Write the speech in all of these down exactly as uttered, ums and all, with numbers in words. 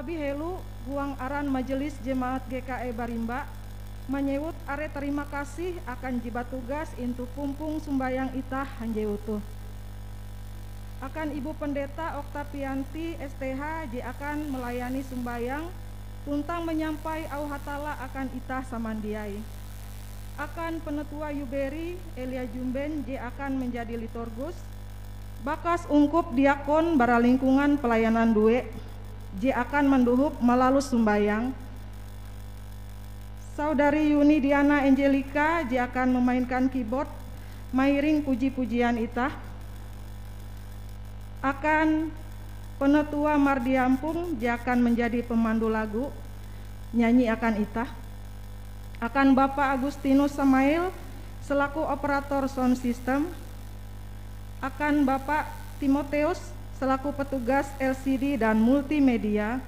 Tabi helo huang aran Majelis Jemaat G K E Barimba, manyewut are tarima kasih akan je batugas intu pumpong sombayang itah hanjewu toh. Akan Ibu Pendeta Oktapianti, S T H, je akan melayani sombayang tuntang manyampai auh Hatalla akan itah samandiai. Akan Penetua Yuberi, Elia Jumben, je akan manjadi liturgus, bakas ungkup diakon bara lingkungan pelayanan due, je akan mandohop malalus sombayang. Saudari Yuni Diana Angelika je akan memainkan keyboard, mairing puji-pujian itah. Akan Penetua Mardiampung je akan manjadi pemandu lagu, nyanyi akan itah. Akan Bapa Agustinus Samail selaku operator sound system, akan Bapa Timoteus selaku petugas L C D dan multimedia,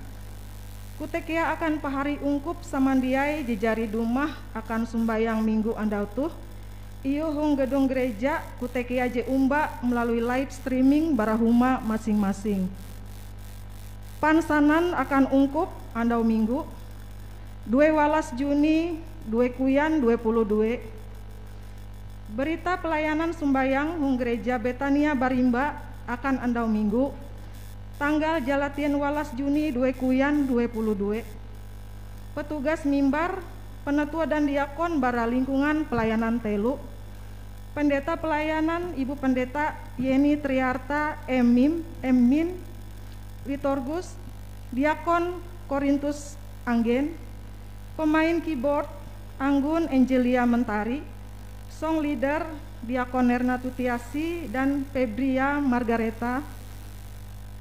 kote kea akan pahari ungkup samandiai je jari dumah akan sombayang minggu andau toh, iyoh hong gedung gereja, kote kea je omba melalui live streaming bara huma masing-masing. Pansanan akan ungkup andau minggu, due walas Juni, due kuyan due puluh due. Berita pelayanan sombayang hong Gereja Betania Barimba akan andau minggu, tanggal jalatien walas Juni due kuyan due puluh due. Petugas mimbar, penetua dan diakon bara lingkungan pelayanan telo. Pendeta pelayanan Ibu Pendeta Yeni Triarta M Mim, M Min, liturgus, diakon Korintus Anggen, pemain keyboard Anggun Angelia Mentari, song leader Diakon Nerna Tutiasi dan Febria Margareta.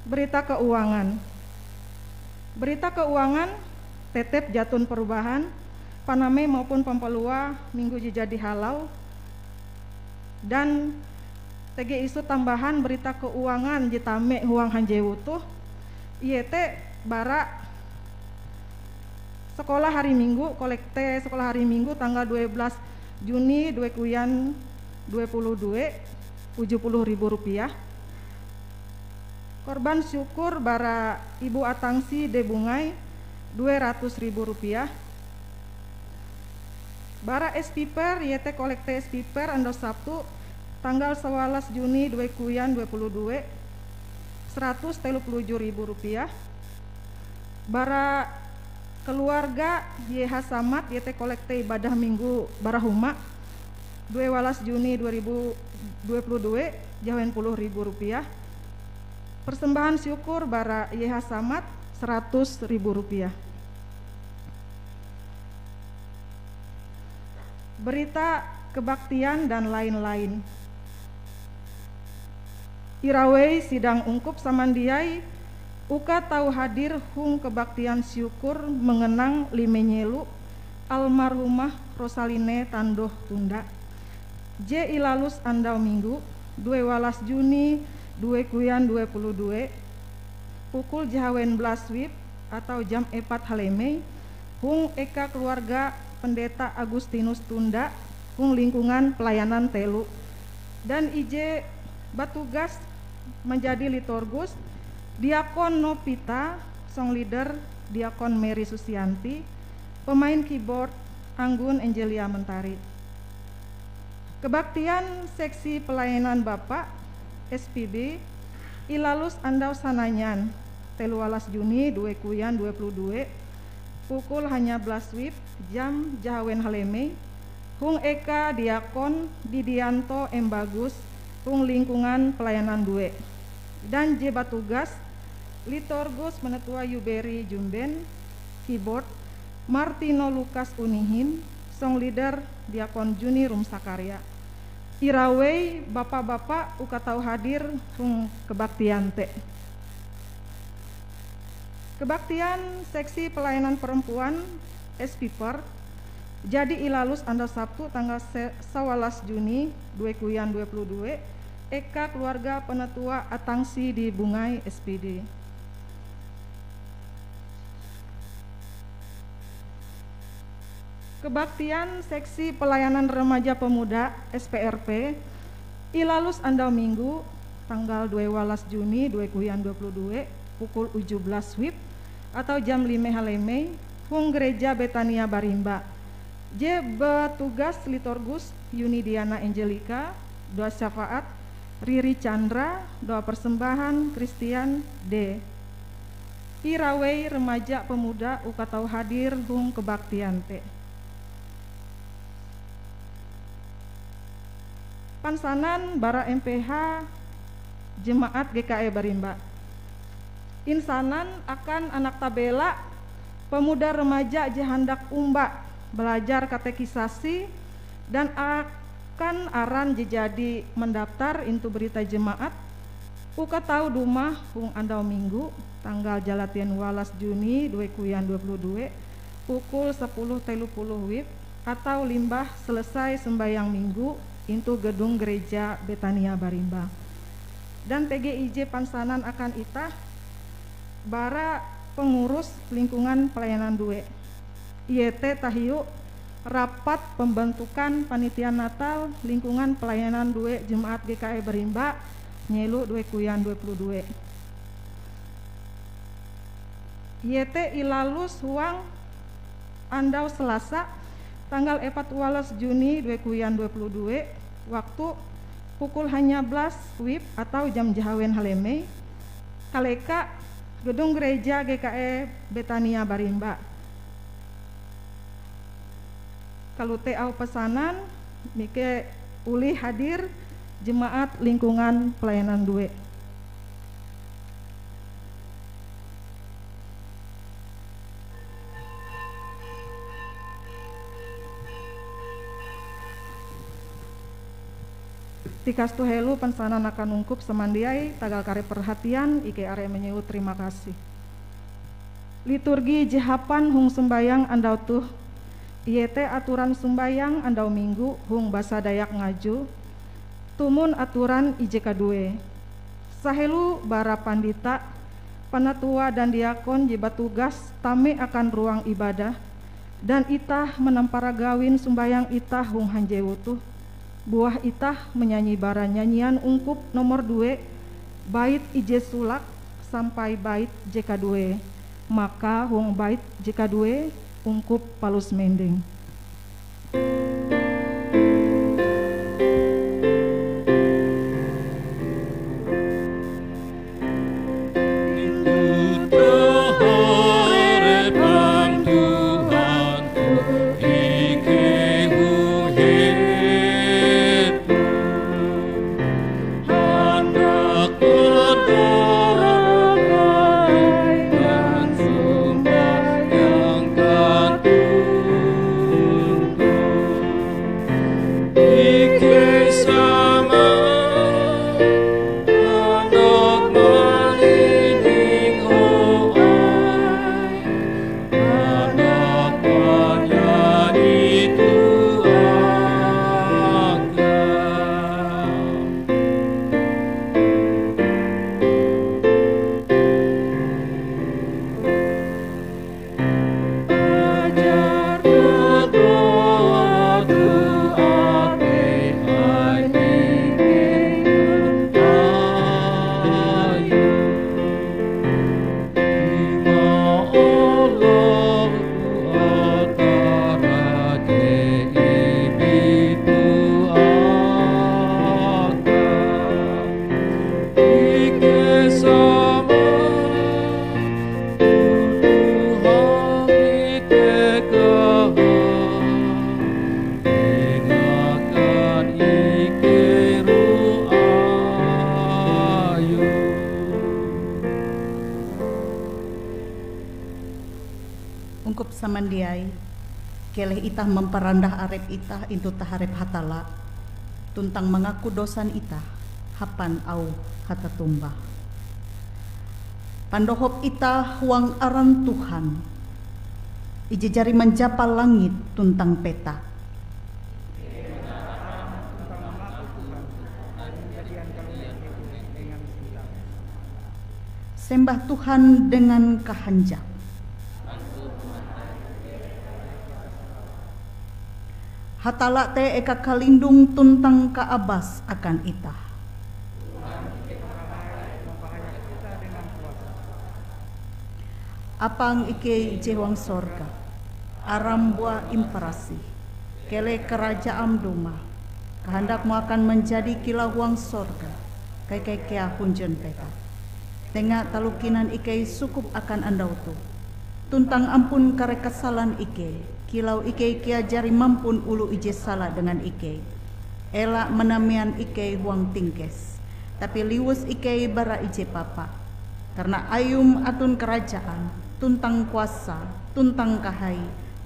Berita keuangan. Berita keuangan tetep jaton perubahan, paname maupun pampalua minggu je jadi halau, dan tege isu tambahan berita keuangan je tame huang hanjewu toh, iete bara sekolah hari Minggu, kolekte sekolah hari Minggu tanggal due belas Juni due kuyan due puluh due, tujuh puluh ribu rupiah. Korban syukur bara Ibu Atangsi de Bungai, due ratus ribu rupiah. Bara S P per, iete kolekte S P per andau Sabtu, tanggal sebelas Juni due kuyan due puluh due, seratus telu puluh ribu rupiah. Bara keluarga Y H Samad, iete kolekte ibadah minggu bara huma, due walas Juni due ribu due puluh due, jawen puluh ribu rupiah. Persembahan syukur bara Y H Samad, seratus ribu rupiah. Berita kebaktian dan lain-lain. Irawei sidang ungkup samandiai uka tau hadir hong kebaktian syukur mengenang lime nyelo almarhumah Rosaline Tandoh Tunda, je ilalus andau Minggu, due walas Juni due kuyan due puluh due, pukul jahawen belas wib atau jam epat halemei, hong eka keluarga Pendeta Agustinus Tunda hong lingkungan pelayanan telo. Dan ije batugas manjadi liturgus, Diakon Novita, song leader Diakon Mary Susianti, pemain keyboard Anggun Angelia Mentari. Kebaktian Seksi Pelayanan Bapa, S P B, ilalus andau Sananyan, telu walas Juni due kuyan due puluh due, pukul hanya belas wib, jam jahawen halemei, hong eka Diakon Didianto M Bagus, hong lingkungan pelayanan due. Dan je batugas, liturgus Penetua Yuberi Jumben, keyboard, Martino Lukas Unihin, song leader Diakon Juni Rum Sakarya. Irawei bapa-bapa uka tau hadir hong kebaktian te. Kebaktian Seksi Pelayanan Perempuan S P per jadi ilalus andau Sabtu tanggal se-, sebelas Juni due kuyan due puluh due, eka keluarga Penetua Atangsi di Bungai S P D. Kebaktian Seksi Pelayanan Remaja Pemuda, S P R P, ilalus andau Minggu, tanggal due walas Juni due kuyan due puluh due, pukul uju belas wib, atau jam lime halemei hong Gereja Betania Barimba. Je batugas liturgus Yuni Diana Angelica, Doa Syafaat, Riri Chandra, Doa Persembahan Kristian D. Irawei remaja pemuda uka tau hadir hong kebaktian te. Pansanan bara M P H Jemaat G K E Barimba. Insanan akan anak tabela pemuda remaja je handak omba belajar katekisasi dan akan aran je jadi mandaptar intu berita jemaat uka tau dumah hong andau Minggu, tanggal jalatien walas Juni due kuyan due puluh due, pukul sepuluh telu puluh WIB atau limbah selesai sembayang Minggu intu gedung Gereja Betania Barimba. Dan tege ije pansanan akan itah bara pengurus lingkungan pelayanan due, iete tahiu rapat pembentukan panitia Natal lingkungan pelayanan due Jemaat G K E Barimba, nyelo due kuyan due puluh due. Iete ilalus huang andau Selasa, tanggal epat walas Juni due kuyan due puluh due, waktu pukul hanya belas WIB atau jam jahawen halemei, kaleka gedung Gereja G K E Betania Barimba. Kalote auh pesanan, mike olih hadir jemaat lingkungan pelayanan due. Tikas toh helo pansanan akan ungkup samandiai, tagal kare perhatian, ike are manyewut terima kasih. Liturgi je hapan hong sombayang andau toh, iete aturan sombayang andau Minggu hong basa Dayak Ngaju, tumon aturan ije kadue. Sahelo bara pandita, panatua dan diakon je batugas tame akan ruang ibadah, dan itah manampara gawin sombayang itah hong hanjewu toh. Buah itah manyanyi bara nyanyian ungkup nomor due, bait ije solake sampai bait je kadue. Maka hong bait je kadue, ungkup palus mendeng. Intu taharepam Tuhan, ikei hong helo handak badamai dan sombayang katonton. Ikei sama handak maliling, oh ai, handak manyanyi Tuhan. Ikei sama Tuhan iteh kahai, ingakan ikei roh Ayue. Ungkup samandiai, keleh itah mamparandah arep itah intu taharep Hatalla, tuntang mangaku dosan itah hapan auh hatatumbah. Pandohop itah huang aran Tuhan, ije jari manjapa langit tuntang petak. Sembah Tuhan dengan kahanjak. Hatalla te eka kalindong tuntang kaabas akan itah. Apang ikei ije huang sorga, aram buah imparasih. Keleh karajaam dumah. Kahandakmu akan manjadi kilau huang sorga, kaikai kea hunjun petak. Tenga taloh kinan ikei sukup akan andau toh. Tuntang ampun kare kasalan ikei, kilau ikei kea jari mampun oloh ije sala dengan ikei. Ela manamean ikei huang tingkes, tapi liwus ikei bara ije papa. Karana Ayum aton karajaan, tuntang kuasa, tuntang kahai,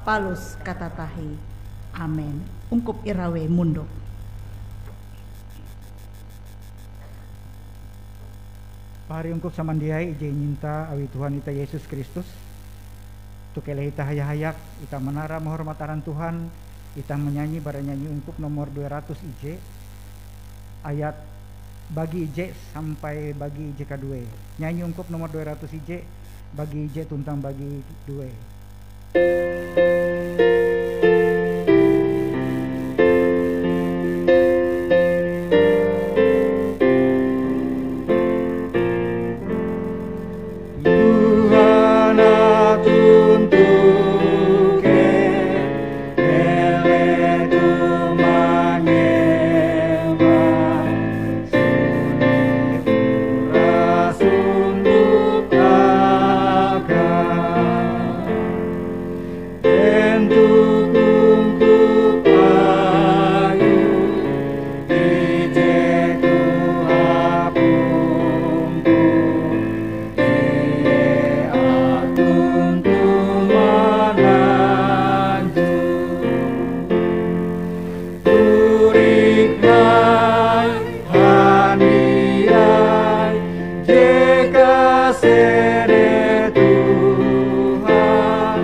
palus katatahie. Amen. Ungkup irawei mondok. Pahari ungkup samandiai ije inyinta awi Tuhan ita Yesus Kristus. Toh keleh ita haya-hayak, ita manara mahormat aran Tuhan, ita manyanyi bara nyanyi ungkup nomor dua ratus ije, ayat bagi ije sampai bagi ije kadue. Nyanyi ungkup nomor dua ratus ije, bagi ije tuntang bagi due. Tuhan aton toh, keleh toh manyembah, suni pura sundup Akam. Bentuk ungkup Ayum, ije toh apungku, ie aton toh mananjong. Korik hai handiai je kasene Tuhan,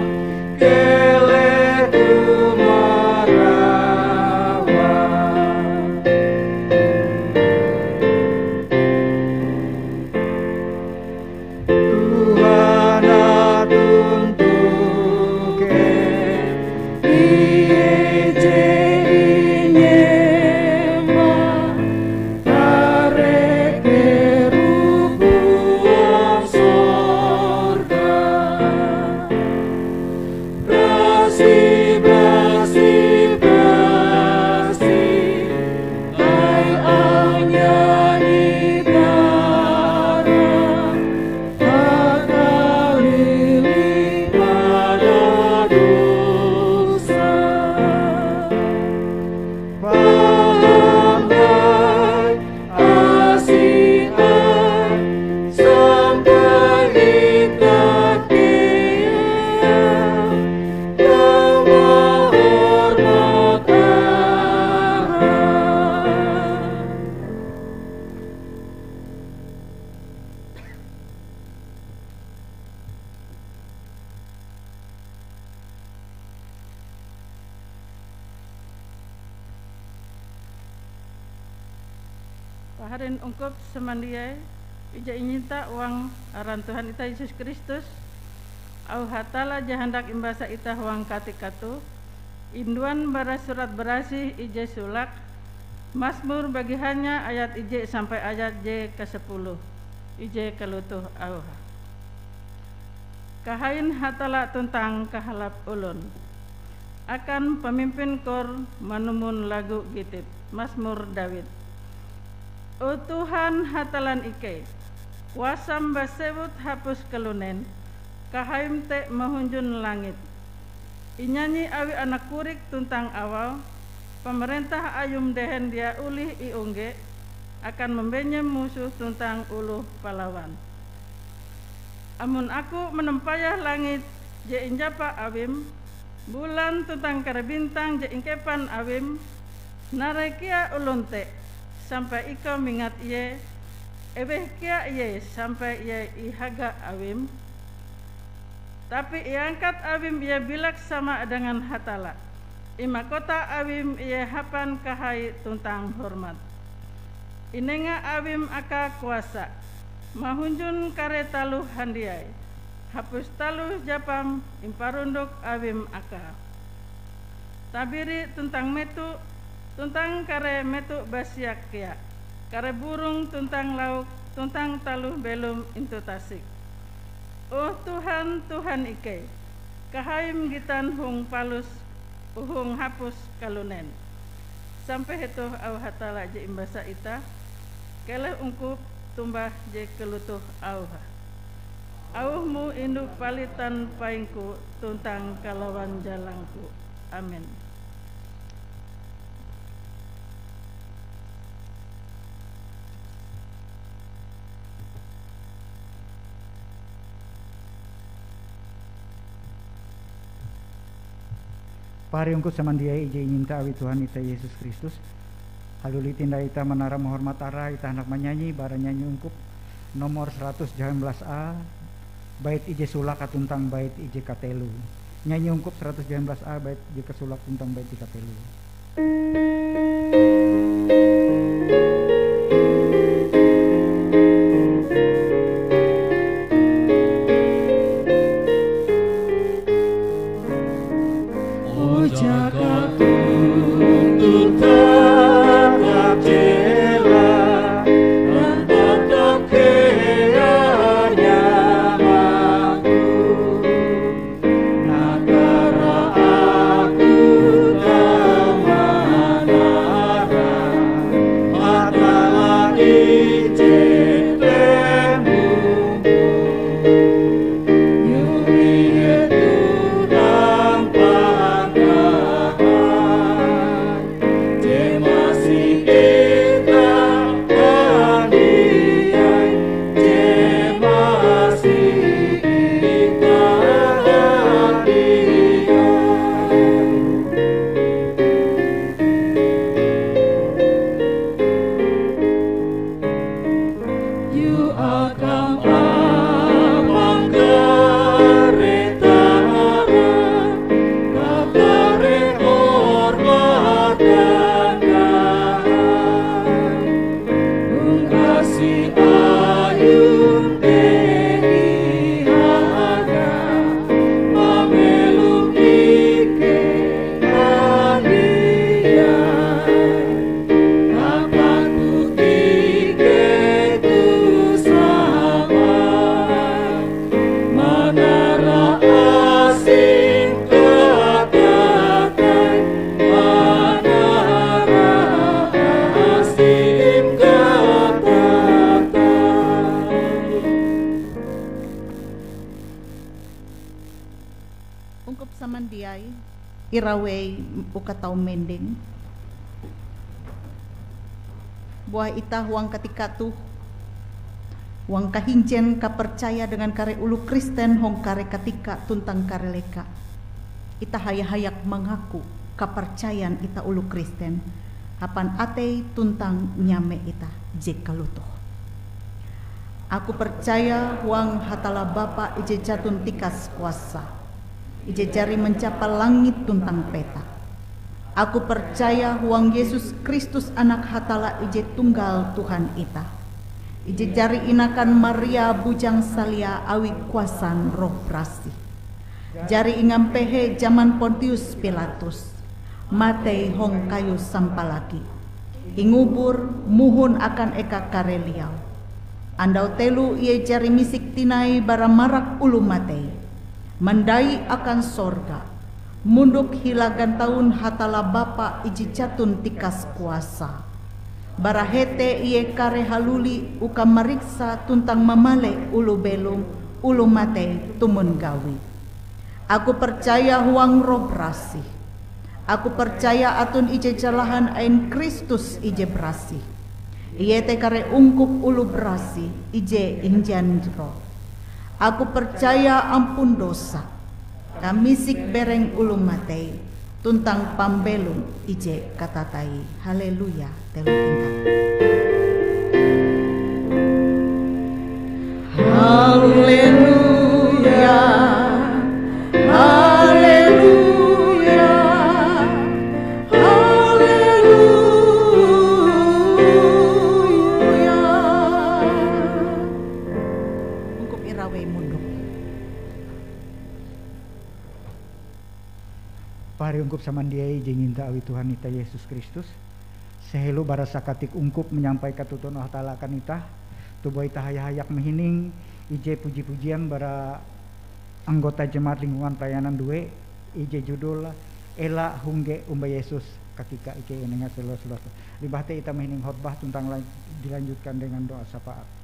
keleh toh marawa. Tuhan aton toh, keleh Ie je inyembah, kare kerup huang sorga. Barasih, barasih, barasih, hai auh nyanyi tara, takalili bara dosa. Paham Aie, asi Aie, sampai itah kea tau mahormat Aie. Paharin ungkup samandiai, ije inyinta huang aran Tuhan itah Yesus Kristus, auh Hatalla je handak imbasa itah huang katika toh, induan bara Surat Barasih ije solake, Masmur bagi hanya ayat ije sampai ayat je kasapuluh. Ije kalotoh auhe. Kahain Hatalla tuntang kahalap olon. Akan pamimpin kor manumon lagu gitit, Masmur Dawid. O Tuhan Hatallan ikei, kuasam basewut hapus kalunen, kahaim te mahunjun langit. Inyanyi awi anak korik tuntang awau, pamarentah ayum dehen dia olih iongge, akan mambenyem musoh tuntang oloh palawan. Amon aku manampayah langit je injapa awim, bulan tuntang kare bintang je ingkepan awim, narai kea olon te, sampai ikau mingat ie, eweh kea ie sampai ie ihaga awim? Tapi iangkat awim ie bilak sama dengan Hatalla. Imakota awim ie hapan kahai tuntang hormat. Inenga awim akae kuasa mahunjun kare taloh handiai. Hapus taloh japam imparundok awim akae. Tabiri tuntang meto, tuntang kare meto basiak kea, kare burong tuntang lauk, tuntang taloh belom intu tasik. Oh Tuhan, Tuhan ikei, kahaim gitan hong palus, hong hapus kalunen. Sampai hetoh auh Hatalla je imbasa itah, keleh ungkup tombah je kalotoh auhe. Auhmu indu palitan paingku tuntang kalawan jalangku. Amen. Pahari ungkup samandiai ije inyinta awi Tuhan itah Yesus Kristus. Haluli tinai itah manara mahormat arae, itah handak manyanyi bara nyanyi ungkup nomor seratus dua belas A, bait ije sulake tuntang bait ije kateloe. Nyanyi ungkup seratus dua belas A, bait ije kasulake tuntang bait ije kateloe. Ungkup samandiai, irawei uka tau mendeng. Buah itah huang katika toh, huang kahinjen kapercaya dengan kare oloh Kristen hong kare katika tuntang kare leka. Itah haya-hayak mangaku kapercayan itah oloh Kristen hapan atei tuntang nyame itah je kalotoh. Aku percaya huang Hatalla Bapa ije jaton tikas kuasa, ije jari mancapa langit tuntang petak. Aku percaya huang Yesus Kristus Anak Hatalla ije tunggal Tuhan itah, ije jari inakan Maria bujang salia awi kuasan Roh Barasih. Jari ingampehe jaman Pontius Pilatus, matei hong kayu sampalaki, ingubur, mohon akan eka kareh liau. Andau telo ie jari misik tinai bara marak oloh matei, mandai akan sorga, mondok hila gantaun Hatalla Bapa ije jaton tikas kuasa. Bara hete ie kareh haluli uka mariksa tuntang mamale oloh belom, oloh matei tumon gawi. Aku percaya huang Roh Barasih. Aku percaya aton ije jalahan ain Kristus ije barasih, iete kare ungkup oloh barasih ije injanjro. Aku percaya ampun dosa, kamisik bereng oloh matei, tuntang pambelom ije katatahie. Haleluya. Telo tingkat. Haleluya. Haleluya. Haleluya. Ungkup irawei mondok. Pahari ungkup samandiai je inyinta awi Tuhan itah Yesus Kristus. Sehelo bara sakatik ungkup manyampai katoton Allah Taala akan itah, toh buah itah haya-hayak mahining ije puji-pujian bara anggota jemaat lingkungan pelayanan due, ije judul Ela Hongge Omba Yesus, katika ikei inenga selos-selos. Limbah te itah mahining khotbah tuntang lan-, dilanjutkan dengan doa syafaat.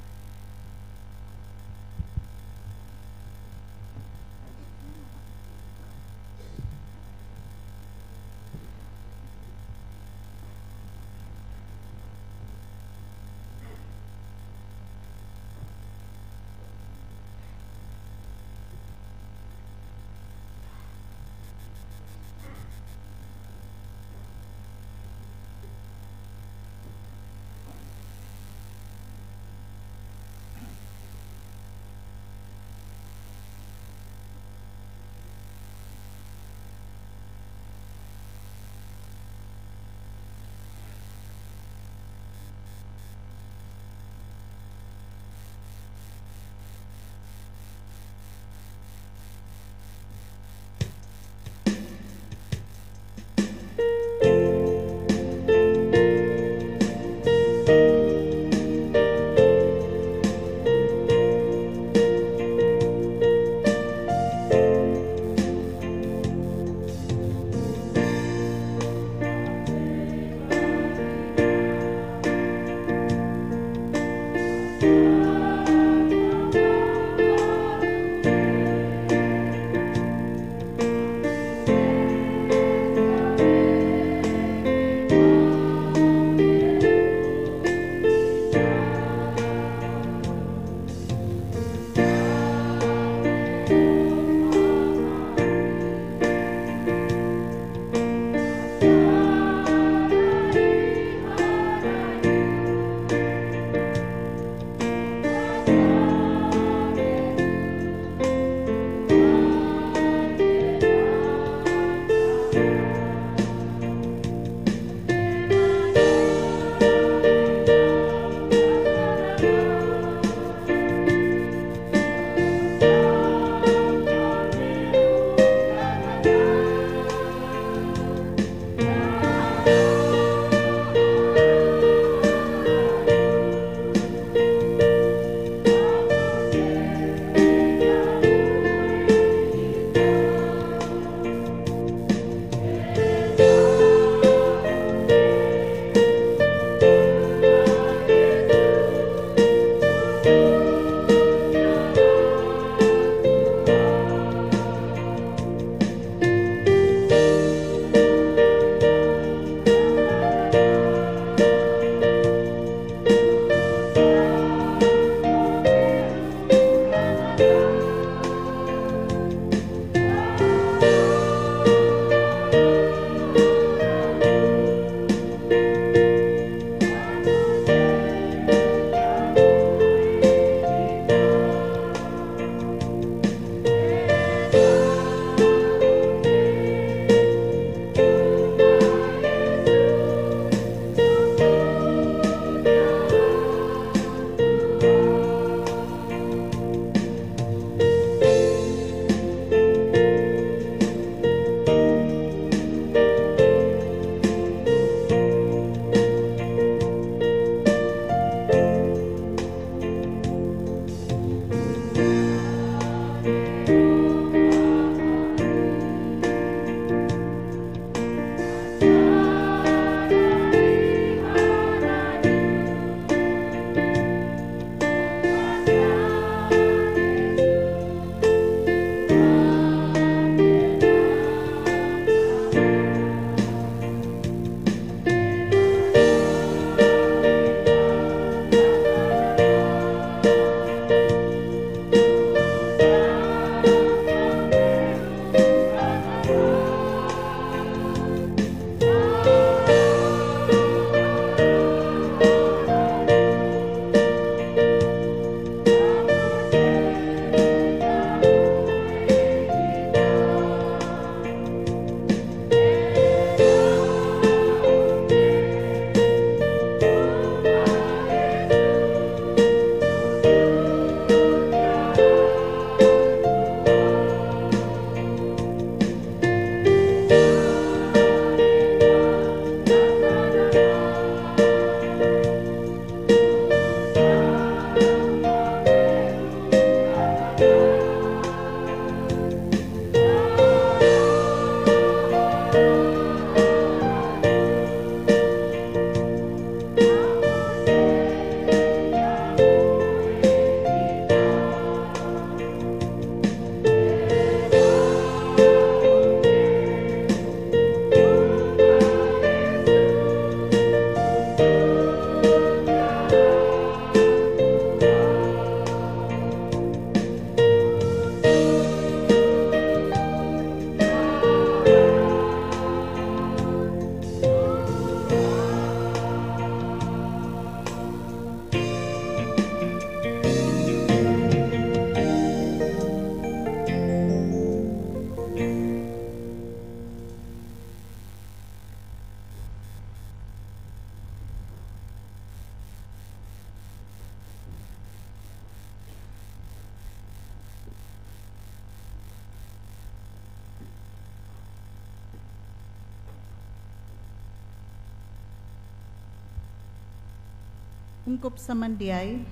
Ungkup samandiai,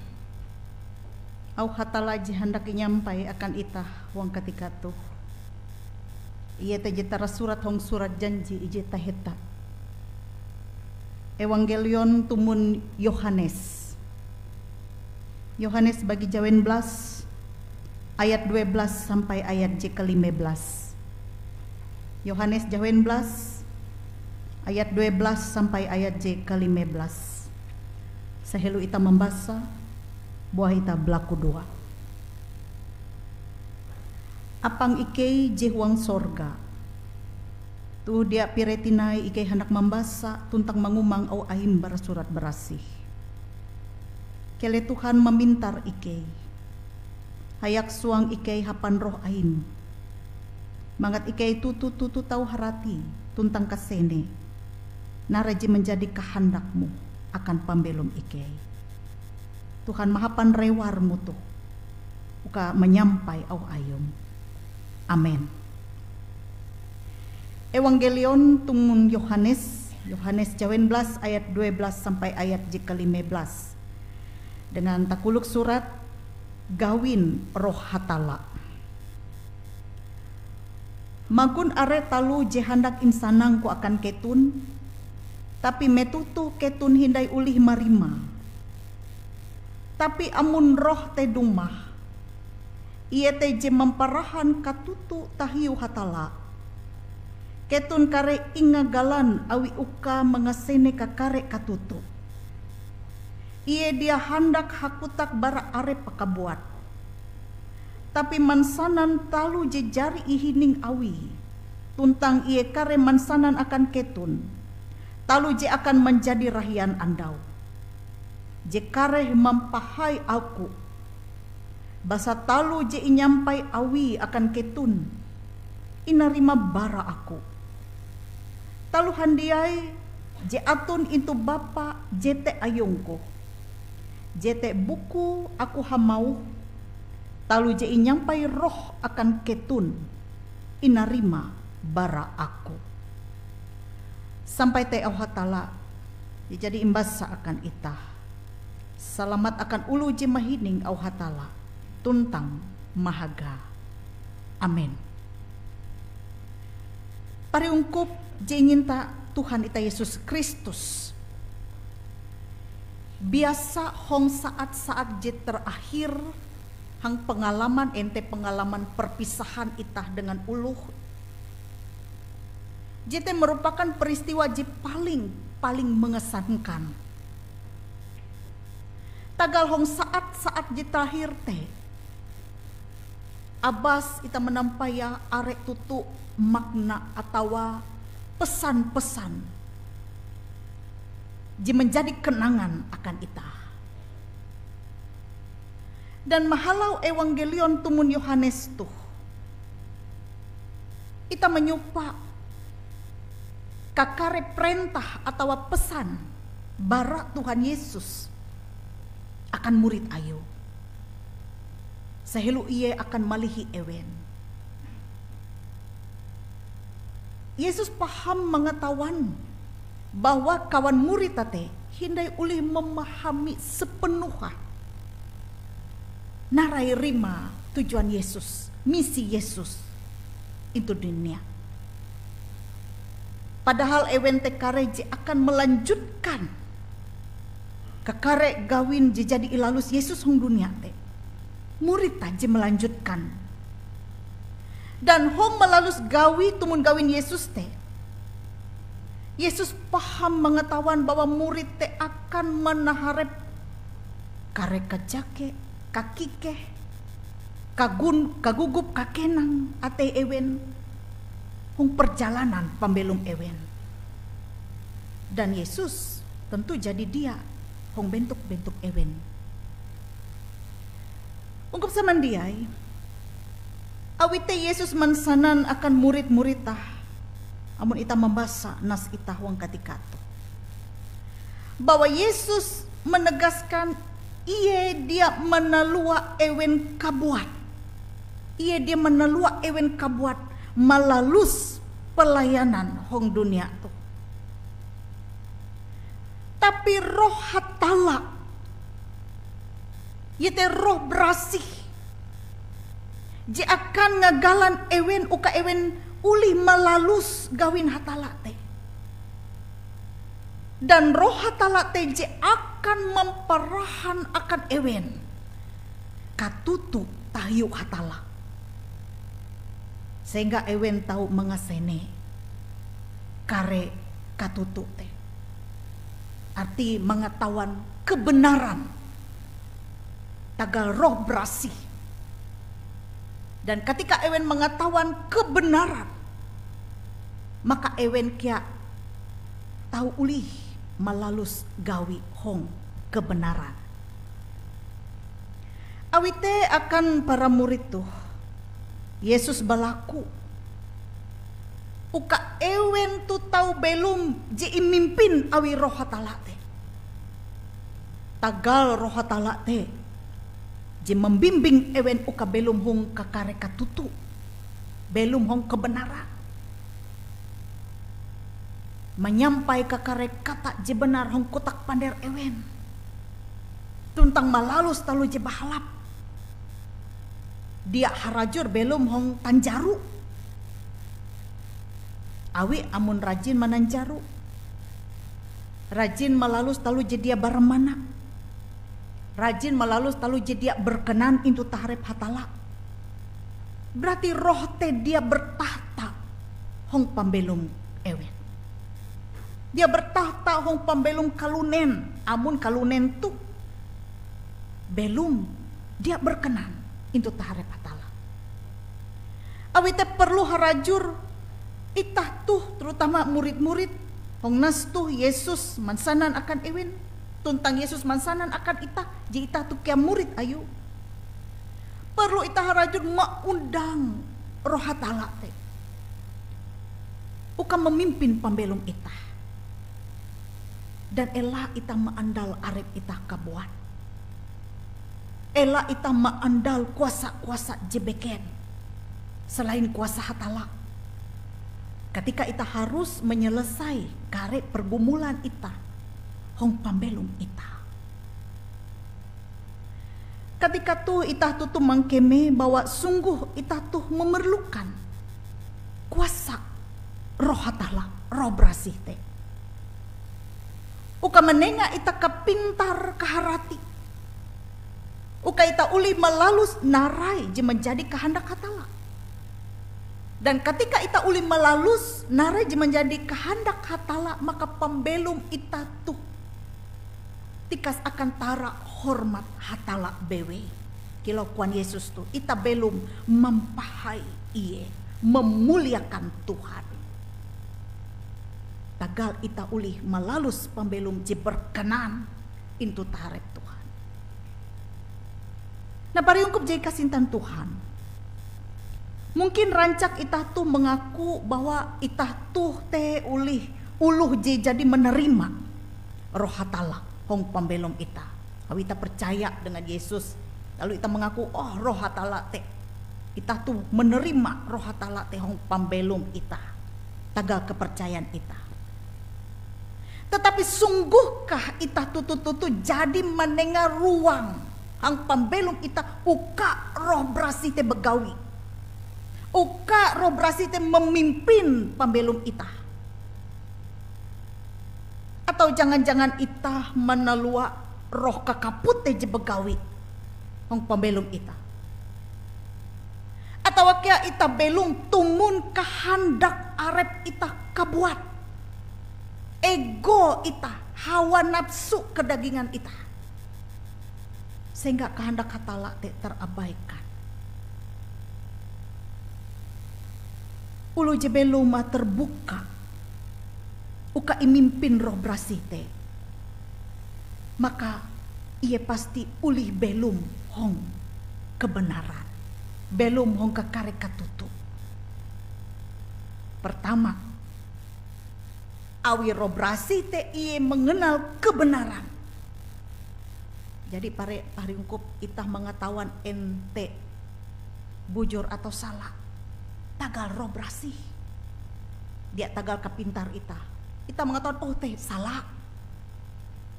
auh Hatalla je handak inyampai akan itah huang katika toh, iete je tarasurat hong surat janji ije taheta. Ewangkelion tumon Yohanes. Yohanes bagi jawen belas ayat due belas sampai ayat je kalime belas. Yohanes jawen belas ayat due belas sampai ayat je kalime belas. Sahelo itah mambasa, buah itah balakudoa. Apang ikei je huang sorga, toh dia pire tinai ikei handak mambasa tuntang mangumang auh Aim bara Surat Barasih. Keleh Tuhan mamintar ikei. Hayak suang ikei hapan Roh Aim, mangat ikei toto-toto tau harati tuntang kasene narai je manjadi kahandak-Mu akan pambelom ikei. Tuhan, mahapan rewar-Mu toh uka manyampai auh Ayum. Amen. Ewangkelion tumon Yohanes, Yohanes jawen belas ayat due belas sampai ayat je kalime belas. Dengan takolok surat, Gawin Roh Hatalla. Magon are taloh je handak insanang-Ku akan keton, tapi metoh toh keton hindai olih marima. Tapi amon Roh te dumah, iete je mamparahan katoto tahiu Hatalla, keton kareh ingagalan awi uka mangasene kakare katoto. Ie dia handak hakotak bara Arepe kabuat, tapi mansanan taloh je jari ihining Awie, tuntang Ie kareh mansanan akan keton taloh je akan manjadi rahian andau, je kareh mampahai Aku. Basa taloh je inyampai Awie akan keton, inarima bara Aku. Taloh handiai je aton intu Bapa jete ayung-Ku. Jete bukue Aku hamauh, taloh je inyampai Roh akan keton, inarima bara Aku. Sampai te auh Hatalla je jadi imbasa akan itah. Salamat akan oloh je mahining auh Hatalla tuntang mahaga. Amen. Pariungkup je inginta Tuhan itah Yesus Kristus, biasa hong saat-saat je terakhir hang pengalaman ente pengalaman perpisahan itah dengan oloh, jete merupakan peristiwa je paling, paling mengesankan. Tagal hong saat-saat je terakhir te, abas itah manampayah are toto makna atawa pesan-pesan je manjadi kenangan akan itah. Dan mahalau Ewangkelion tumon Yohanes toh, itah manyupa kakare perentah atawa pesan bara Tuhan Yesus akan murid Ayue, sahelo Ie akan malihi ewen. Yesus paham mangatawan bahwa kawan murid te hindai olih memahami sepenuha narai rimae tujuan Yesus, misi Yesus intu dunia. Padahal ewen te kareh je akan melanjutkan kakare gawin je jadi ilalus Yesus hong dunia te. Murid te je melanjutkan. Dan hong malalus gawi tumon gawin Yesus te, Yesus paham mangatawan bahwa murid te akan manaharep kare kajake, kakikeh, kagun-, kagugup kakenang atei ewen hong perjalanan pambelom ewen. Dan Yesus tentu jadi dia hong bentok-bentok ewen. Ungkup samandiai, awi te Yesus mansanan akan murid-murid te, amon itah mambasa nas itah huang katika toh, bahwa Yesus menegaskan Ie dia manalua ewen kabuat. Ie dia manalua ewen kabuat malalus pelayanan hong dunia toh. Tapi Roh Hatalla Iete Roh Barasih je akan ngagalan ewen uka ewen olih malalus gawin Hatalla te. Dan Roh Hatalla te je akan mamparahan akan ewen katutu tahiu Hatalla, sehingga ewen tau mangasene kare katutu te. Arti mangatawan kebenaran tagal Roh Barasih. Dan katika ewen mangatawan kebenaran, maka ewen kea tau olih malalus gawi hong kebenaran. Awi te akan para murid toh, Yesus balaku uka ewen toh tau belom je imimpin awi Roh Hatalla te. Tagal Roh Hatalla te je mambimbing ewen uka belom hong kakare katutu, belom hong kebenaran, manyampai kakare kata je benar hong kotak pander ewen, tuntang malalus taloh je bahalap. Dia harajur belom hong tanjaro. Awi amon rajin mananjaro, rajin malalus taloh je dia baramana, rajin malalus taloh je dia berkenan intu taharep Hatalla, berarti Roh te dia bertahta hong pambelom ewen. Dia bertahta hong pambelom kalunen, amon kalunen toh belom dia berkenan intu taharep Hatalla. Awi te perlu harajur itah toh, terutama murid-murid, hong nas toh Yesus mansanan akan ewen, tuntang Yesus mansanan akan itah, je itah toh kea murid Ayue. Perlu itah harajur maundang Roh Hatalla te uka mamimpin pambelom itah. Dan ela itah maandal arep itah kabuat. Ela itah maandal kuasa-kuasa je beken selain kuasa Hatalla, katika itah harus manyelesai kare pergumulan itah hong pambelom itah. Katika toh itah toto mangkeme bahwa sungguh itah toh memerlukan kuasa Roh Hatalla, Roh Barasih te, uka manenga itah kapintar-kaharati, uka itah olih malalus narai je manjadi kahandak Hatalla. Dan katika itah olih malalus narai je manjadi kahandak Hatalla, maka pambelom itah toh tikas akan tara hormat Hatalla bewei. Kilau koan Yesus toh, itah belom mampahai Ie, mamuliakan Tuhan. Tagal itah olih malalus pambelom je berkenan intu taharep Tuhan. Nah, pariungkup je ikasintan Tuhan, mungkin rancak itah toh mangaku bahwa itah toh te olih oloh je jadi manarima Roh Hatalla hong pambelom itah. Awi itah percaya dengan Yesus, lalu itah mangaku, "Oh, Roh Hatalla te." Itah toh manarima Roh Hatalla te hong pambelom itah, tagal kepercayaan itah. Tetapi sungguhkah itah toto-toto jadi manenga ruang hong pambelom itah uka Roh Barasih te bagawi? Uka Roh Barasih te mamimpin pambelom itah? Atau jangan-jangan itah manalua roh kakaput te je bagawi hong pambelom itah? Atawa kea itah belom tumon kahandak arep itah kabuat, ego itah, hawa nafsu kedagingan itah, sehingga kahandak Hatalla te terabaikan? Oloh je belom terbuka uka imimpin Roh Barasih te, maka ie pasti olih belom hong kebenaran, belom hong kakare katutu. Pertama, awi Roh Barasih te ie mangenal kebenaran. Jadi pare pariungkup itah mangatawan ente bujur atau sala tagal Roh Barasih. Dia tagal kapintar itah. Itah mangatawan, "Oh, te sala.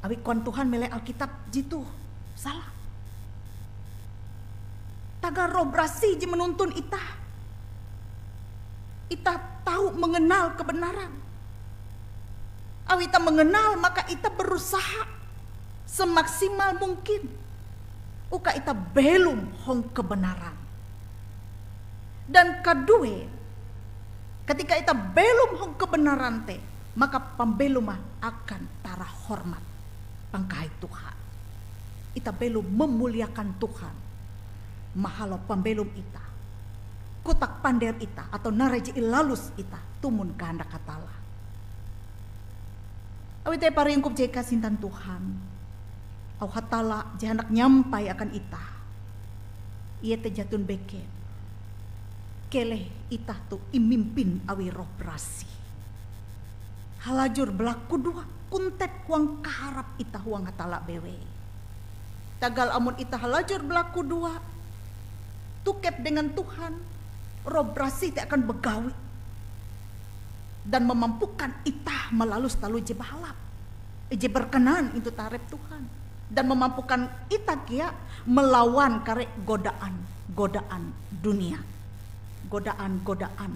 Awi koan Tuhan melai Alkitab jitoh sala." Tagal Roh Barasih je manuntun itah. Itah tau mangenal kebenaran. Awi itah mangenal, maka itah berusaha semaksimal mungkin uka itah belom hong kebenaran. Dan kadue, katika itah belom hong kebenaran te, maka pambelom akan tarahormat pangkahai Tuhan. Itah belom memuliakan Tuhan mahalau pambelom itah, kotak pander itah, atau narai je ilalus itah tumon kahandak Hatalla. Awi te, pariungkup je kasintan Tuhan, auh Hatalla je handak nyampai akan itah, iete jaton beken. Keleh itah toh imimpin awi Roh Barasih. Halajur balakudoa kontep huang kaharap itah huang Hatalla bewei. Tagal amon itah halajur balakudoa, tokep dengan Tuhan, Roh Barasih te akan bagawi dan mamampukan itah malalus taloh je bahalap, je berkenan intu taharep Tuhan, dan mamampukan itah kea malawan kare godaan-godaan dunia, godaan-godaan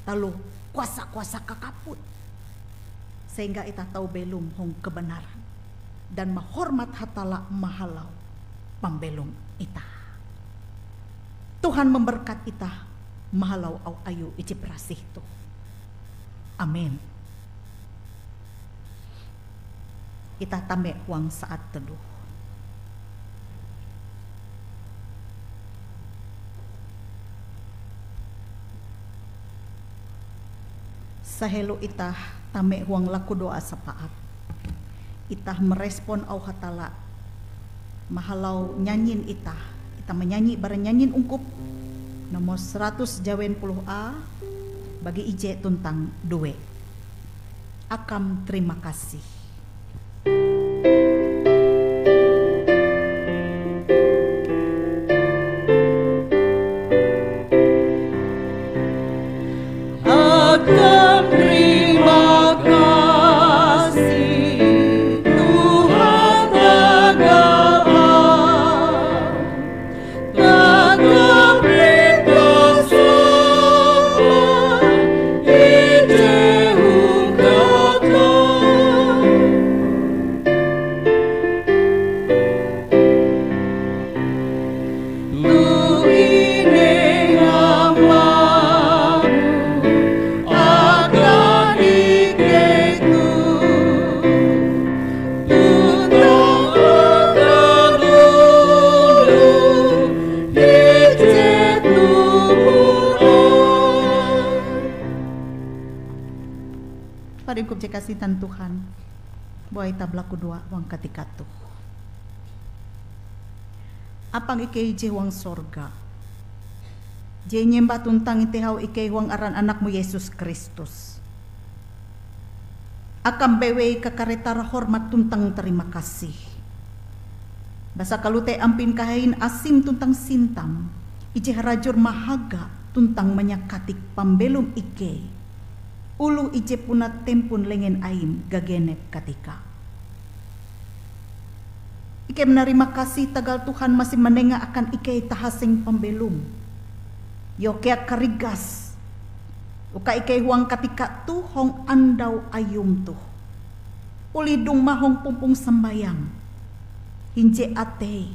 taloh kuasa-kuasa kakaput, sehingga itah tau belom hong kebenaran dan mahormat Hatalla mahalau pambelom itah. Tuhan memberkat itah mahalau auh ayue ije barasih toh. Amin. Itah tame huang saat teduh. Sahelo itah tame huang lakudoa sapaat, itah merespon auh Hatalla mahalau nyanyin itah. Itah manyanyi bara nyanyin ungkup nomor seratus jawen puluh A, bagi ije tuntang due. Akam terima kasih. Akan terima kasih Tuhan tagal Pariungkup je kasintan Tuhan, buah itah balakudoa huang katika toh. Apang ikei je huang sorga, je inyembah tuntang intehau ikei huang aran Anak-Mu Yesus Kristus. Akam bewei kakare tara hormat tuntang tarima kasih. Basa kalote ampin kahain asim tuntang sintam, ije harajur mahaga tuntang manyakatik pambelom ikei, oloh ije puna tempon lengen aim gagenep katika. Ikei manarima kasih tagal Tuhan masih manenga akan ikei tahaseng pambelom. Iyoh kea karigas uka ikei huang katika toh hong andau ayum toh, olih dumah hong pumpong sambayang, hinje atei,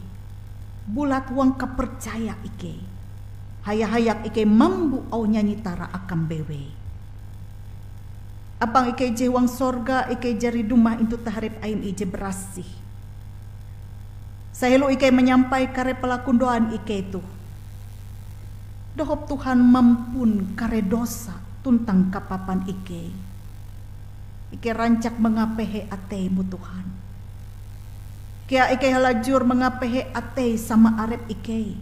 bulat huang kapercaya ikei, haya-hayak ikei mambo auh nyanyi tara akam bewei. Apang ikei je huang sorga, ikei jari dumah intu taharep aim ije barasih. Sahelo ikei manyampai kare palakudoan ikei toh, dohop Tuhan mampun kare dosa tuntang kapapan ikei. Ikei rancak mangapehe atei-Mu, Tuhan. Kea ikei halajur mangapehe atei sama arep ikei,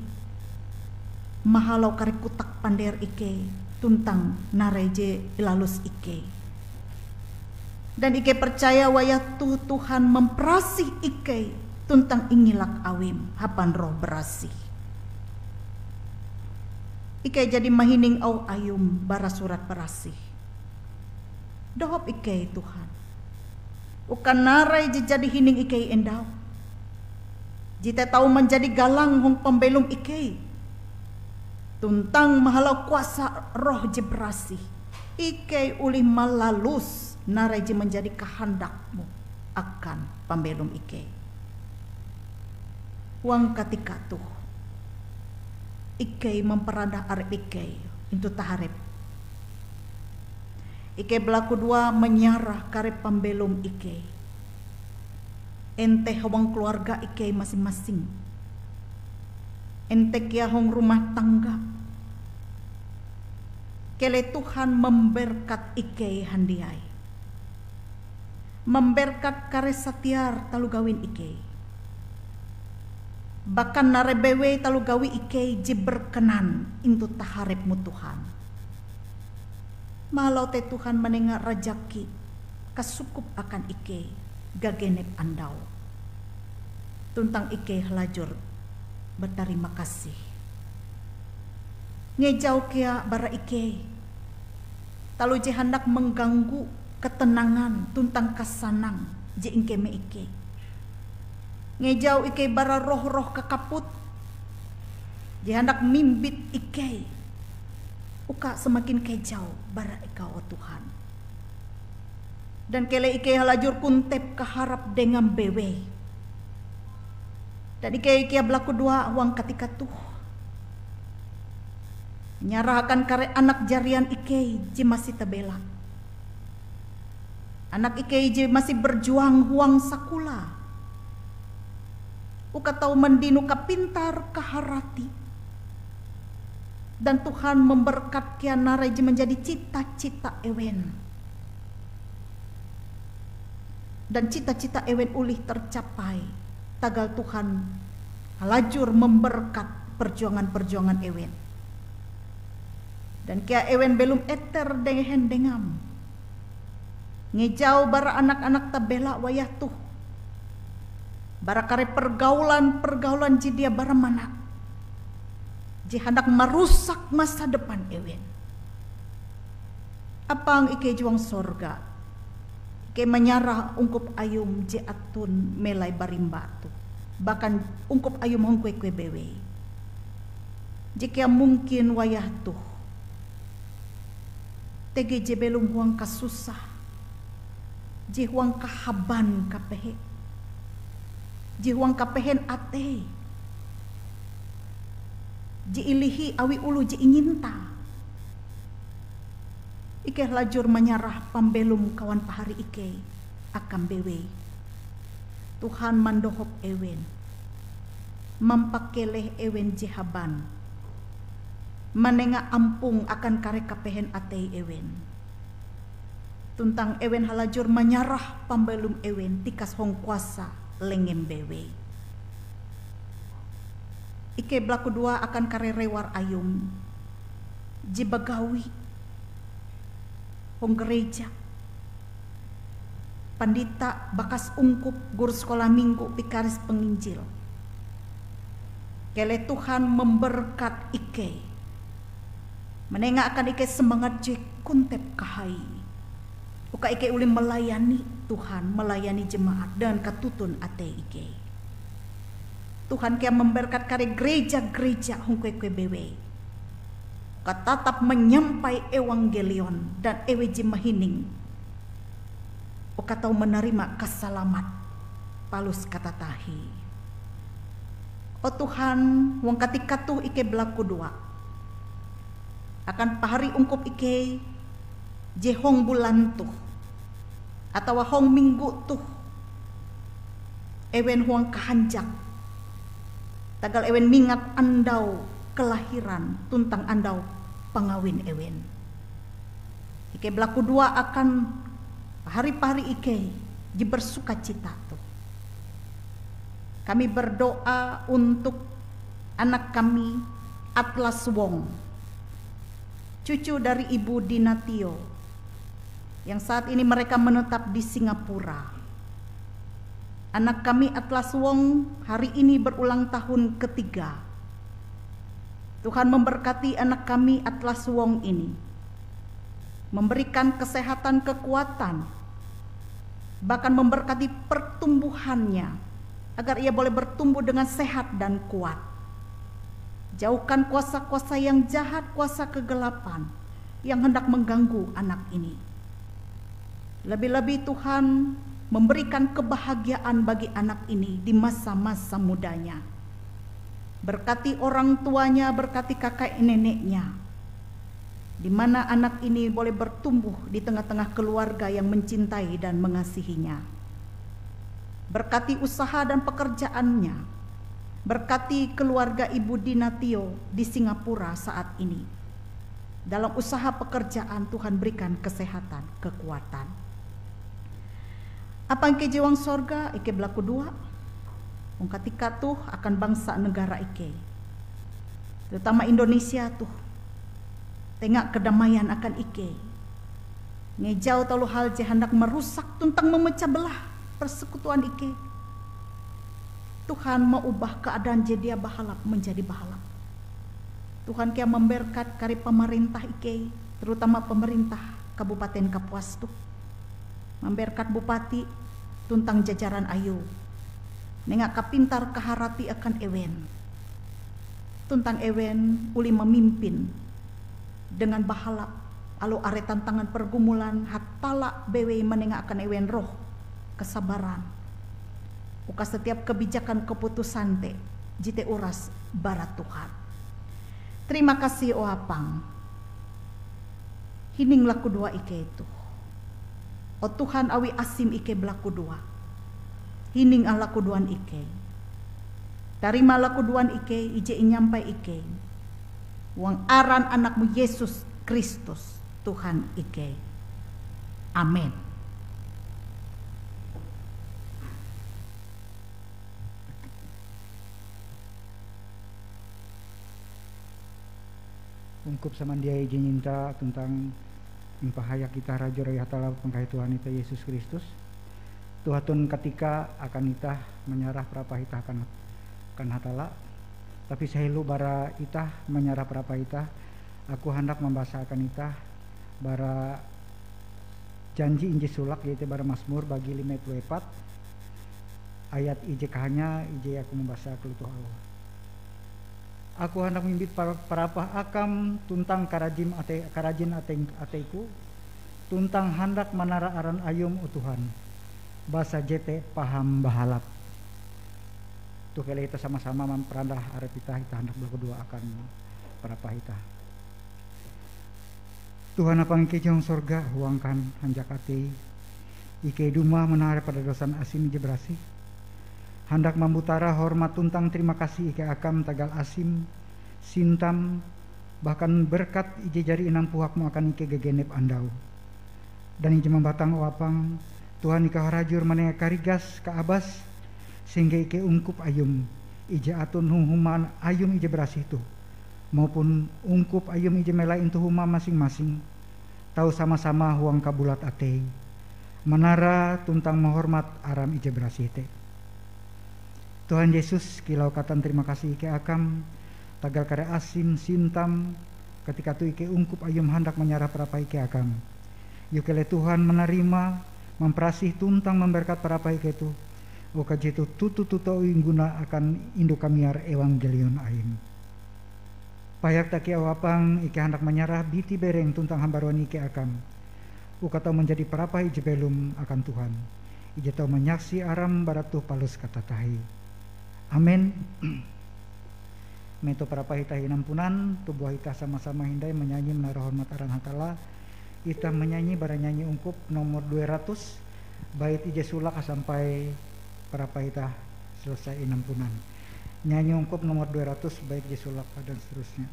mahalau kare kotak pander ikei tuntang narai je ilalus ikei. Dan ikei percaya wayah toh Tuhan mamparasih ikei tuntang ingilak Awim hapan Roh Barasih. Ikei jadi mahining auh Ayum bara Surat Barasih. Dohop ikei, Tuhan, uka narai je jadi hining ikei endau. Jete tau manjadi galang hong pambelom ikei. Tuntang mahalau kuasa Roh je barasih, ikei olih malalus narai je manjadi kahandak-Mu akan pambelom ikei. Huang katika toh, ikei mamparandah arep ikei intu taharep. Ikei balakudoa manyarah kare pambelom ikei. En te huang keluarga ikei masing-masing. En te kea hong rumah tangga. Keleh Tuhan mamberkat ikei handiai. Mamberkat kare satiar taloh gawin ikei. Bahkan narai bewei taloh gawi ikei je berkenan intu taharep-Mu Tuhan. Mahalau te Tuhan manenga rajaki kasukup akan ikei gagenep andau. Tuntang ikei halajur batarima kasih. Ngejau kea bara ikei taloh je handak mangganggu ketenangan tuntang kasanang je ingkeme ikei. Ngejau ikei bara roh-roh kakaput je handak mimbit ikei uka semakin kejau bara Ikau, o Tuhan. Dan keleh ikei halajur kontep kaharap dengam bewei. Dan ikei kea balakudoa huang katika toh. Nyarah akan kare anak jarian ikei je masih tabela. Anak ikei je masih berjuang huang sakola. Uka tau mandino kapintar kaharati. Dan Tuhan mamberkat kea narai je manjadi cita-cita ewen. Dan cita-cita ewen olih tercapai tagal Tuhan halajur mamberkat perjuangan-perjuangan ewen. Dan kea ewen belom eter dehen dengam. Ngejau bara anak-anak tabela wayah toh. Bara kare pergaulan-pergaulan je dia baramana. Je handak marusak masa depan ewen. Apang ikei juang sorga, ikei manyarah ungkup Ayum je aton melai barimba toh, bahkan ungkup Ayum hong kue-kue bewei. Je kea mungkin wayah toh, tege je belom huang kasusah, je huang kahaban kapehe, je huang kapehen atei, je ilihi awi oloh je inyinta. Ikei halajur manyarah pambelom kawan pahari ikei akan bewei. Tuhan mandohop ewen, mampakeleh ewen je haban, manenga ampong akan kare kapehen atei ewen. Tuntang ewen halajur manyarah pambelom ewen tikas hong kuasa lengem bewei. Ikei balakudoa akan kare rewar Ayum je bagawi hong gereja, pandita, bakas ungkup, guru sekolah minggu, pikaris penginjil. Keleh Tuhan mamberkat ikei, manenga akan ikei semangat je kontep kahai, uka ikei olih melayani Tuhan, melayani jemaat dengan katuntun atei ikei. Tuhan kea mamberkat kare gereja-gereja hong kue-kue bewei, uka tatap manyampai ewangkelion dan ewe je mahining uka tau manarima kasalamat palus katatahie. O Tuhan, huang katika toh ikei balakudoa akan pahari ungkup ikei je hong bulan toh, atawa hong minggu toh, ewen huang kahanjak, tagal ewen mingat andau kelahiran tuntang andau pangawin ewen. Ikei balakudoa akan pahari-pahari ikei je bersukacita toh. Kami berdoa untuk anak kami, Atlas Wong, cucu dari Ibu Dinatio, yang saat ini mereka menetap di Singapura. Anak kami, Atlas Wong, hari ini berulang tahun ketiga. Tuhan memberkati anak kami, Atlas Wong, ini, memberikan kesehatan, kekuatan, bahkan memberkati pertumbuhannya, agar ia boleh bertumbuh dengan sehat dan kuat. Jauhkan kuasa-kuasa yang jahat, kuasa kegelapan yang hendak mengganggu anak ini. Lebih-lebih Tuhan memberikan kebahagiaan bagi anak ini di masa-masa mudanya. Berkati orang tuanya, berkati kakak neneknya, di mana anak ini boleh bertumbuh di tengah-tengah keluarga yang mencintai dan mengasihinya. Berkati usaha dan pekerjaannya. Berkati keluarga Ibu Dina Tio di Singapura saat ini. Dalam usaha pekerjaan, Tuhan berikan kesehatan, kekuatan. Apang ikei je huang sorga, ikei balakudoa hong katika toh akan bangsa negara ikei, terutama Indonesia toh. Tenga kedamaian akan ikei. Ngejau taloh hal je handak marusak tuntang memecah belah persekutuan ikei. Tuhan mau ubah keadaan je dia bahalap menjadi bahalap. Tuhan kea mamberkat kare pamarentah ikei, terutama pamarentah Kabupaten Kapuas toh. Mamberkat bupati tuntang jajaran ayue. Nenga kapintar kaharati akan ewen. Tuntang ewen olih mamimpin dengan bahalap, aloh are tantangan pergumulan, Hatalla bewei manenga akan ewen roh kasabaran. Uka setiap kebijakan keputusan te jete uras bara Tuhan. Terima kasih, o Apang. Hining lakudoa ikei toh. O Tuhan, awi asim ikei balakudoa. Hining ah lakudoan ikei. Tarima lakudoan ikei ije inyampai ikei. Huang aran Anakmu Yesus Kristus, Tuhan ikei. Amin. Ungkup samandiai je nyinta tuntang impahayak itah harajur awi Hatalla pangkahai Tuhan itah Yesus Kristus. Toh aton katika akan itah manyarah parapah itah akan, akan Hatalla. Tapi sahelo bara itah manyarah parapah itah, aku handak mambasa akan itah bara janji inje solake, iete bara Masmur bagi lime puluh epat ayat ije kahanya, ije aku mambasa kalotoh auhe. Aku handak mimbit par-, parapah akam tuntang karajin atei-, karajin atei-, ateiku, tuntang handak manara aran Ayum, o Tuhan, basa jete paham bahalap. Toh keleh itah sama-sama mamperandah arep itah, itah handak balakudoa akan parapah itah. Tuhan Apang ikei je hong sorga, huang kahanjak atei ikei dumah manara padadosan asim ije barasih. Handak mambutara hormat tuntang terima kasih ikei akam tagal asim, sintam, bahkan berkat ije jari inampuhakmu akan ikei gagenep andau. Dan ije mambatang, o Apang, Tuhan ikau harajur manenga karigas kaabas, sehingga ikei ungkup Ayum ije aton hong huma Ayum ije barasih toh, maupun ungkup Ayum ije melai intu huma masing-masing, tau sama-sama huang kabulat atei, manara tuntang mahormat aram ije barasih te. Tuhan Yesus, kilau katantarima kasih ikei akam, tagal kare asim sintam, katika toh ikei ungkup Ayum handak manyarah parapah ikei akam. Yue keleh Tuhan manarima, mamparasih tuntang mamberkat parapah ikei toh, uka jetoh toto-toto ingguna akan indu-kamiar ewangkelion Aim. Pahayak takea, o Apang, ikei handak manyarah biti bereng tuntang hambaruan ikei akam, uka tau manjadi parapah ije belom akan Tuhan, ije tau manyaksi aram bara toh palus katatahie. Amen. Metoh parapah itah inampunan, toh buah itah sama-sama hindai manyanyi manara hormat aran Hatalla. Itah manyanyi bara nyanyi ungkup nomor dua ratus, bait ije solake sampai parapah itah selesai inampunan. Nyanyi ungkup nomor dua ratus, bait ije solake dan seterusnya.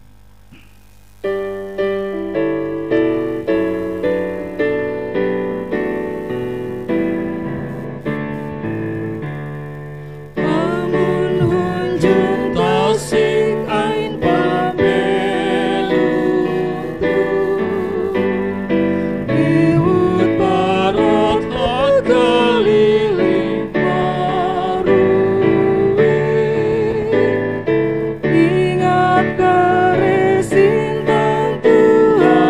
Amon hunjun tasik ain pambelom toh, liwut barat hagalili maruei. Ingat kare sintan Tuhan.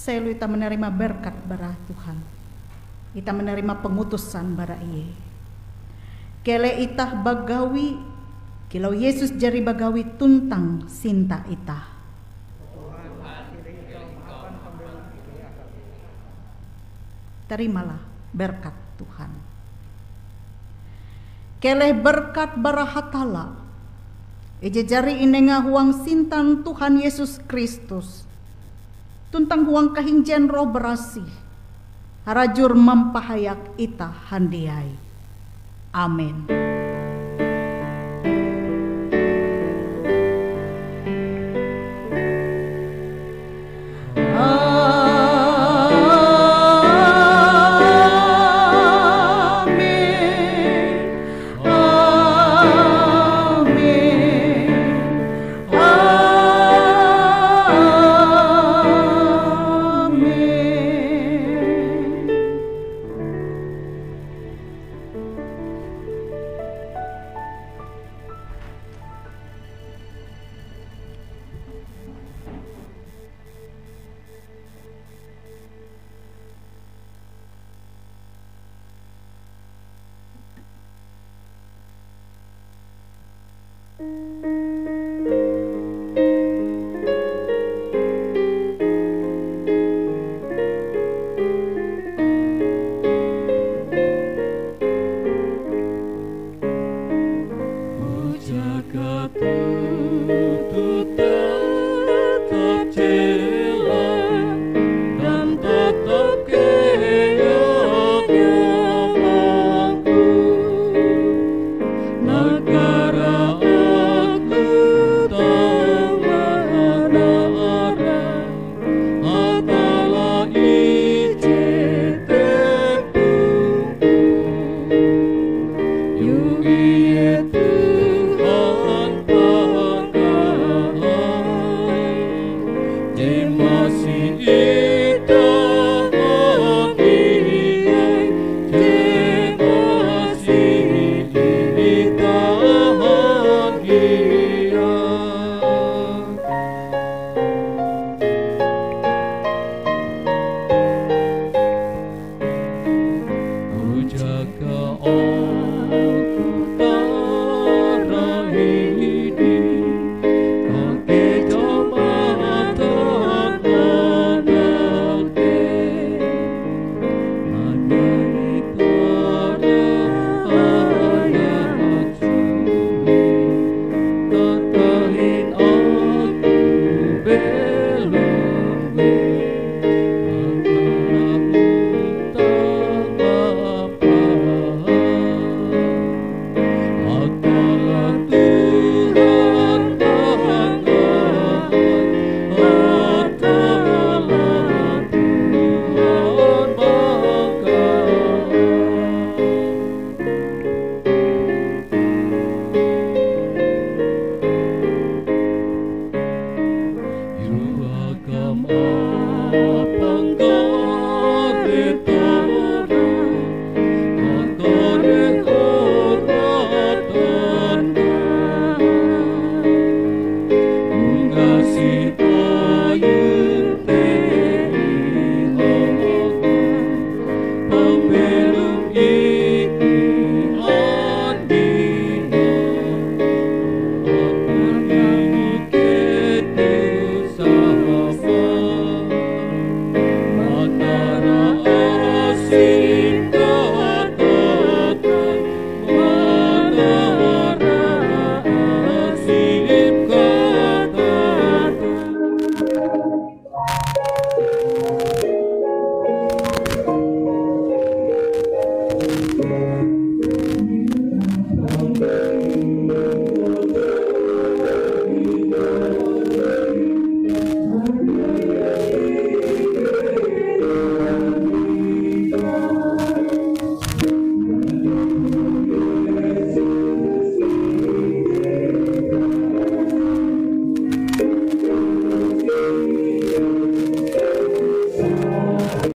Selo itah manarima berkat bara Tuhan. Itah manarima pangutusan bara Ie. Keleh itah bagawi kilau Yesus jari bagawi tuntang sinta itah. Terimalah berkat Tuhan. Keleh berkat bara Hatalla, ije jari inenga huang sintan Tuhan Yesus Kristus, tuntang huang kahinjen Roh Barasih, harajur mampahayak itah handiai. Amen.